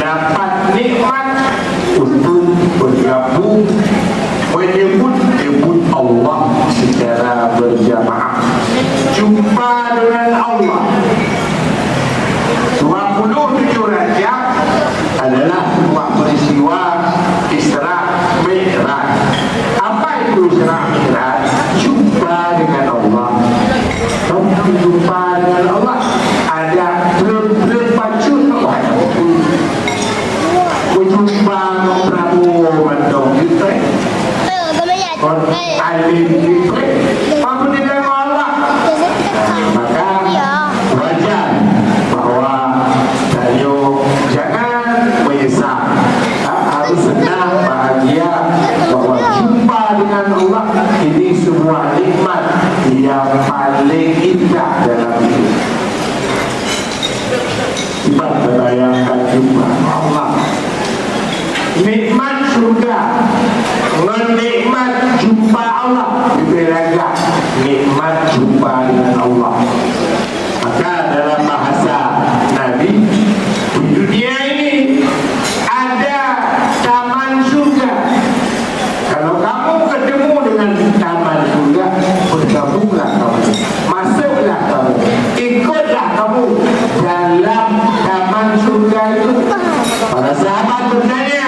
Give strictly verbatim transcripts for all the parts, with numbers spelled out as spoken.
Dapat nikmat untuk bergabung menyebut-nyebut Allah secara berjamaah. Jumpa dengan Allah. Dua puluh tujuh Rajab adalah sebuah peristiwa Isra Mi'raj. Apa itu Isra Mi'raj? Jumpa dengan Allah. Kamu jumpa dengan Allah. Ada belum-belum pacut Allah. Meujumpa ngon Prabowo mantong, gitu, eh. Kon alim itu, eh, apa dia nama Allah? Maka wajar bahwa tanyoe jangan menyesal. Ha, harus senang, bahagia bahwa jumpa dengan Allah ini sebuah nikmat yang paling indah dalam hidup. Cuba bayangkan jumpa Allah. Nikmat syurga ngon nikmat jumpa Allah, berbeda. Nikmat jumpa dengan Allah. Maka dalam bahasa Nabi, di dunia ini ada taman syurga. Kalau kamu ketemu dengan taman syurga, bergabunglah kamu. Masuklah kamu. Ikutlah kamu dalam taman syurga itu. Para sahabat bertanya,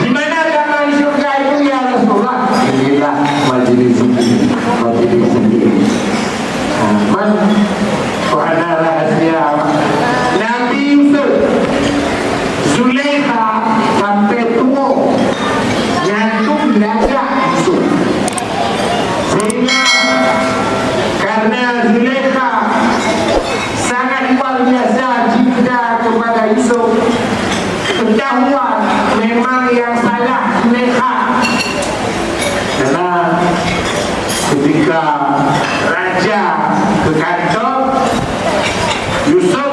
"Di mana taman syurga itu, ya Rasulullah?" "Inilah majelis zikir, majelis zikir." Nah, man, oh, ada rahasia. Nabi Yusuf, Zulaikha sampai tuwoe nyan tu lagak Yusuf. Sehingga karena Zulaikha sangat luar biasa cinta kepada Yusuf, ketahuan memang yang salah Zulaikha. Karena ketika raja ke kantor, Yusuf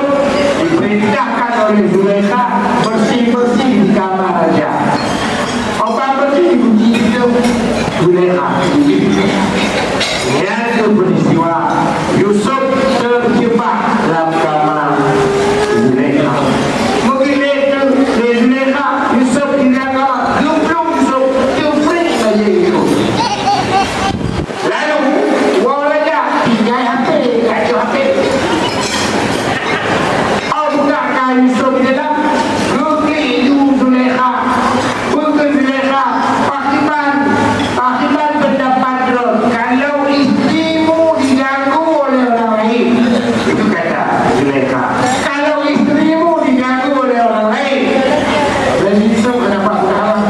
diperintahkan oleh Zulaikha bersih-bersih di kamar raja. Orang bersih dipuji itu Zulaikha. Nyan tu peristiwa Yusuf terjebak dalam kamar Zulaikha. Mungkin itu Zulaikha, Yusuf di dalam, geblong Yusuf, geprek saja itu. Lalu, wah raja, tinggai H P, kacau H P. Oh, buka kayu Yusuf di dalam, geuklik ju Zulaikha. Buka Zulaikha, pakriban, pakriban pendapat droe, kalau istrimu diganggu oleh orang lain. Itu kata Zulaikha. Kalau istrimu diganggu oleh orang lain, dan Yusuf kenapa berhalang?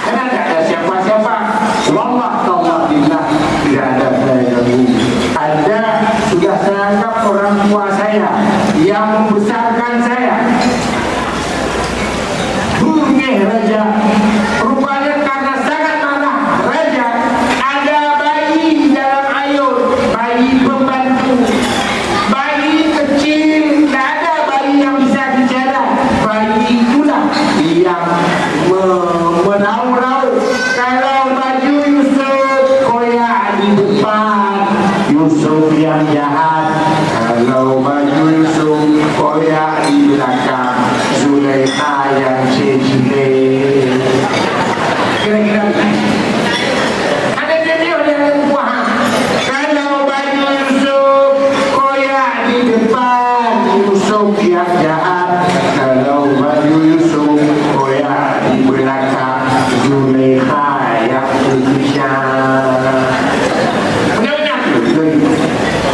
Karena tidak ada siapa-siapa. Wallah, tallah, billah, tidak ada saya ganggu. Anda sudah saya anggap orang tua saya yang membesarkan saya. Bungeh raja. Rupanya karena sangat marah raja, ada bayi dalam ayun, bayi pembantu. Bayi kecil, tidak ada bayi yang bisa bicara. Bayi itulah yang me-, meraung-raung. Kalau baju Yusuf koyak di depan, Yusuf yang jahat. Kalau baju Yusuf koyak di belakang, Zulaikha yang cicilek. Kira-kira begitu. Ada dia yang kuah. Kalau baju Yusuf koyak di depan, Yusuf yang jahat. Kalau baju Yusuf koyak di belakang, Zulaikha yang berbisa. Benar-benar.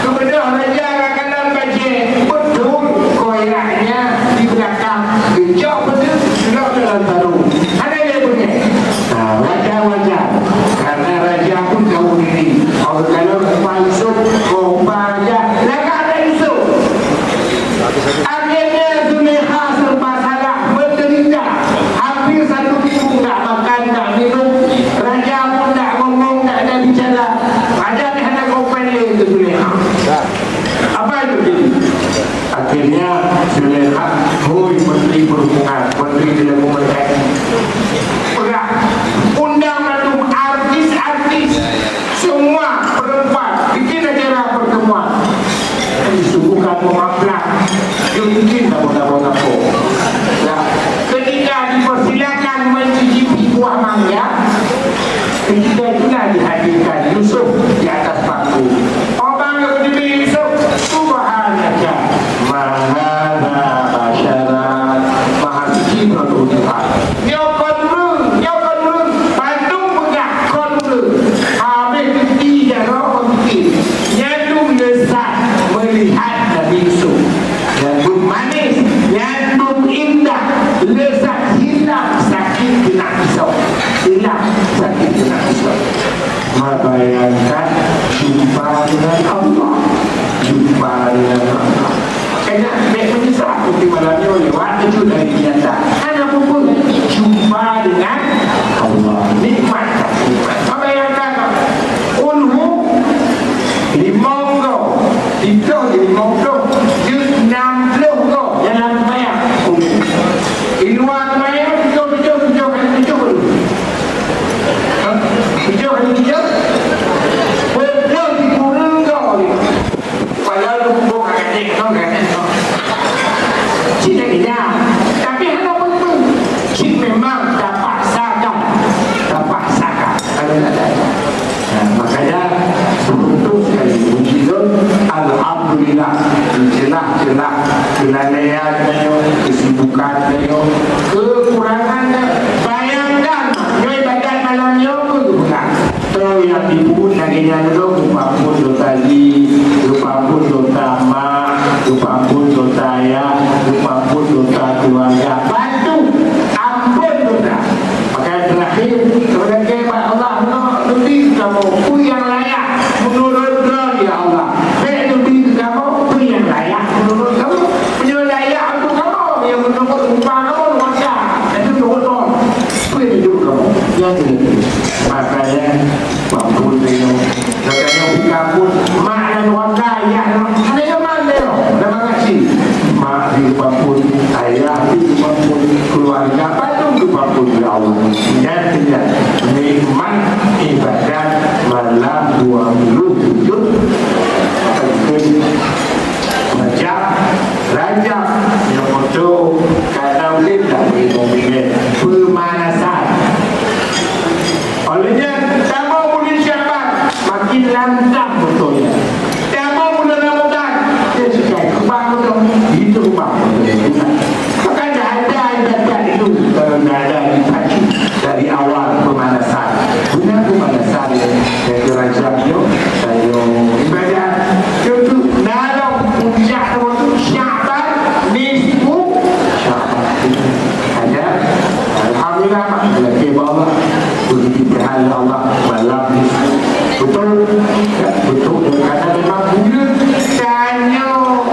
Kemudian raja kadang-kadang bajik, betul koyaknya di belakang. Gejok betul, gelap dalam karung. Ada dia punya. Nah, wajar-wajar. Karena raja pun tahu diri. Kalau, kalau rupa Yusuf, rupa raja, lagak ada Yusuf. Akhirnya Zulaikha serba salah, menderita. Hampir satu minggu tak makan, tak minum. Raja pun tak ngomong, tak ada bicara. Raja ni hana komplain ke Zulaikha. Apa itu jadi? Akhirnya Zulaikha, hoi Menteri Perhubungan, Menteri Nyoe kon ureueng, nyoe kon ureueng, bandum peugah kon ureueng. Habéh peuti jaroe kon peuti. Nyan dum leusat meulihat Nabi Yusuf. Nyan dum manis, nyan dum indah, leusat hilang sakét keunak pisau. Hilang sakét keunak pisau. Bayangkan jumpa dengan Allah. Jumpa dengan Allah. Kena bèk meunyeusal, tapi malam nyoe lewat keujut dari biasa. Hana peue-peue. Jumpa dengan Allah. Nikmat, nikmat. Bayangkan, ulhu limong go, tiga limong go, jeuet enam puluh go dalam bayang. Ulhu. Di luar bayang, tujuh, tujuh, tujuh, tujuh. Ha? Tujuh kali tiga? Beutôi dikureueng go. Padahal lubong ka gadeng, ka gadeng. Cit lagèe nyan. Tapi hana peue-peue. Cit memang tapaksakan. Tapaksakan. Kalau tak ada. Nah, makanya beruntung sekali. Puji Tuhan, alhamdulillah. Di celah-celah kelalaian nyoe, kesibukan nyoe, kekurangan nyoe. Bayangkan, nyoe ibadat malam nyoe pun geupeugah. Toh nyang dibuet lagèe nyan lom, geupeuampôn dosa jih, geupeuampôn dosa mak, geupeuampôn dosa ayah, geupeuampôn dosa keuluwarga. Bantu, ampôn dosa. Maka terakhir, sebagai bak Allah, neubi kamoe peue nyang layak meunurot Droe, ya Allah. Bèk neubi keu kamoe peue nyang layak meunurot kamoe. Meunyoe layak untuk kamoe, nyang meunurot rupa kamoe, maka itu turut lom. Peue nyang jeuet kamoe? Nyan jeuet. Makanya, Bang Pul tengok. Makanya, di kampus, mak dan warga, ayah dan, ada yang mana? Ada mangat sih? Mak di kampus, ayah di kampus, keluarga, bandum di kampus, ya Allah. Ingat, ingat. Nikmat ibadat malam dua puluh tujuh. Rajab, Rajab nyang meutuah ka na ulèe dak bagi mukmin pemanasan. Óh lheueh nyan, tamong buleuen Syakban, makin lantang meutuah nyan. Tamong buleuen Ramadhan, dia sudah ubah meutuah, itu ubah meutuah. Maka dah ada ibadat itu, kalau dah ada dipacu dari awal pemanasan. Guna pemanasan ya, ya, Rajab nyoe, tanyoe ibadat. Contoh, dalam puncak waktu Syakban, nisfu Syakban. Ada, alhamdulillah, lakèe bak Allah. Puji Tuhan, ya Allah, malam ni. Betul? Ya, betul. Dan karena memang bulan tanyoe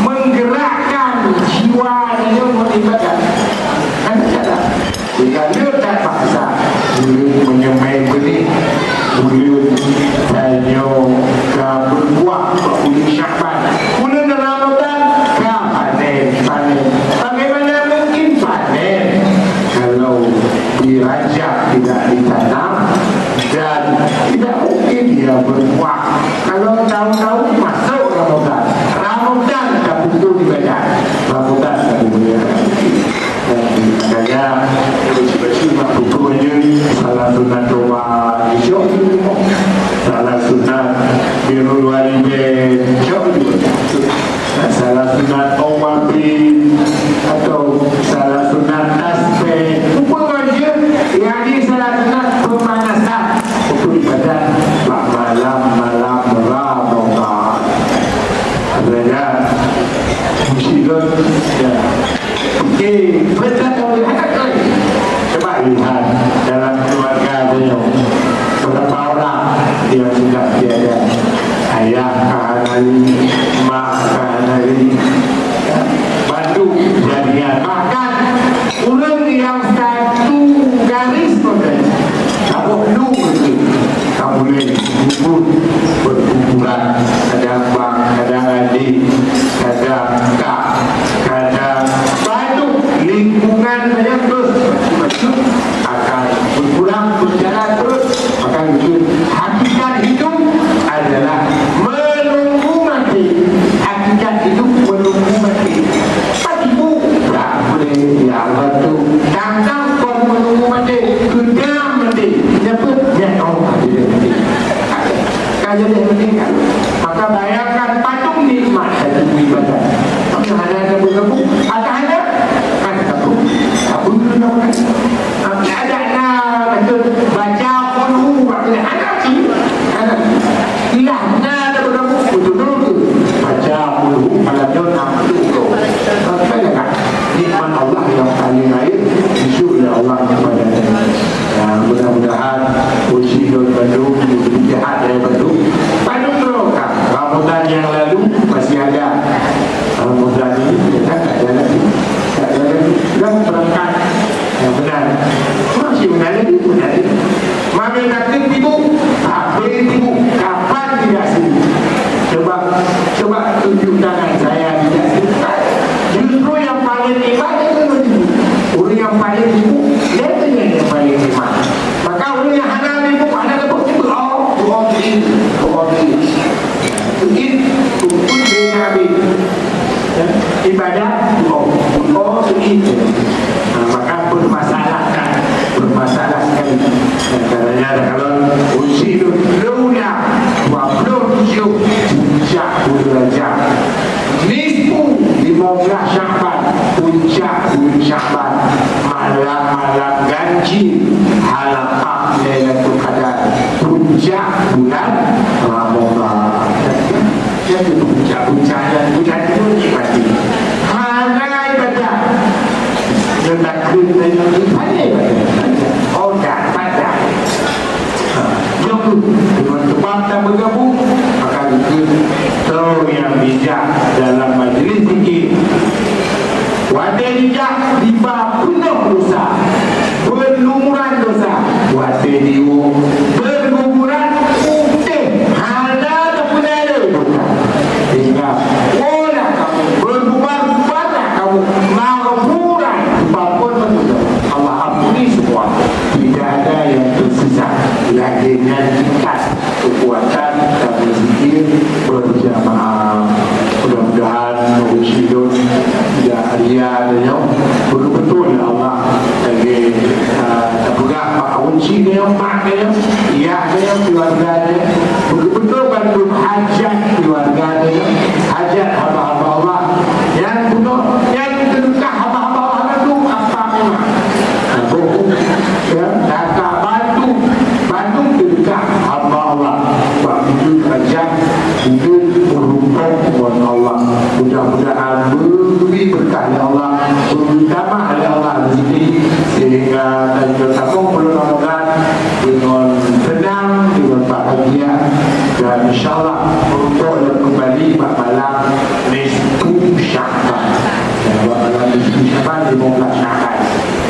menggerakkan jiwa tanyoe buat ibadat. Kan cara? Jika le that bangsa, buleuen meunyeumai beuneh, buleuen tanyoe ka berbuah bak buleuen Syakban. Buleuen Ramadhan ka panen, panen. Bagaimana mungkin panen kalau di Rajab tidak ditanam dan tidak mungkin dia berbuah kalau tahun-tahun masuk Ramadhan? Ramadhan ka pukul ibadat, Ramadhan ka pukul ibadat. Makanya, baca-baca mak buku aja, salah sunat doa, insya Allah. Salah sunat birrul walidain, insya Allah. Salah sunat tawafin, atau salah sunat tasbih. Umpama je, yang ni salah sunat pemanasan untuk ibadat malam-malam Ramadan. Ada ya? Mesti ikut, ya. Oke, betul, betul. Coba lihat dalam keluarga beliau, berapa orang yang sudah tiada. Ayah ka hana ri, mak ka hana ri. Bantu jaringan. Bahkan, ureueng yang satu garis pun, kamoe lu begitu. Kamoe lé nyebut berkuburan, kadang bang, kadang adik, kadang kak, kadang bantu lingkungan saja terus, maksud akan berkurang, berjalan terus. Maka itu hakikat hidup adalah menunggu mati. Hakikat hidup menunggu mati. Mati bu, tak boleh, ya, bantu. Tangkap kon menunggu mati, keudam mati. Nyebut, nyang Allah jadi mati. Ka jadi mati kan? Maka bayangkan padum nikmat satu ibadat. Maka hana ada berlaku, maka hana, hana takut. Dalam ganjil halaqah Lailatul Qadar, puncak bulan Ramadhan. Jadi, jadi puncak-puncak dan puncak itu nikmati. Hana ibadah. Letakkan dalam ibadah. Oh, dah, dah. Ha, nyoe kheueh deungon teumpat tameugabung, maka geukheun toh nyang bijak dalam majlis zikir. Watée jijak diba peunoh dosa, peulumuran dosa, watée diwoe peulumuran udeh hana tapeuna lé dosa. Sehingga wolah kamu, berbubar-bubarlah kamu, maghfuran, diba peunoh dosa. Allah ampuni semua. Tidak ada yang tersisa. Lagée nyan tingkat keukuatan dan berzikir berjamaah. Mudah-mudahan uji lôn tidak ria tanyoe beutôi-beutôi lé Allah lagée, eh, tapeugah bak uji tanyoe, mak tanyoe, yah tanyoe, keluarga tanyoe, beutôi-beutôi bandum hajat keluarga tanyoe, hajat hamba-hamba Allah nyang bunoe, nyang teudeukah hamba-hamba Allah bandum apa memang. Nah, boh, ya, data bandum, bandum teudeukah hamba Allah. Bak ujeuen rajah, ujeuen meurumpok ngon Allah. Mudah-mudahan beubri beurkah lé Allah, beubri tamah lé Allah rezeki, sehingga tanyoe tamong bulan Ramadan deungon tenang, deungon bahagia, dan insya Allah meurumpok lom keumbali bak malam nisfu Sya'ban. Dan bak malam nisfu Sya'ban, lima belas Sya'ban.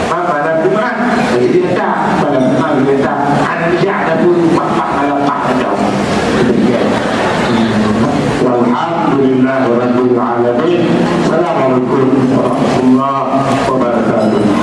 Bak malam Jumat, jadi biasa. Malam Jumat, jadi biasa. Aneuk jak dah pun, pak-pak malam pak dah. Walhamdulillahirabbil alamin. Assalamualaikum warahmatullahi wabarakatuh.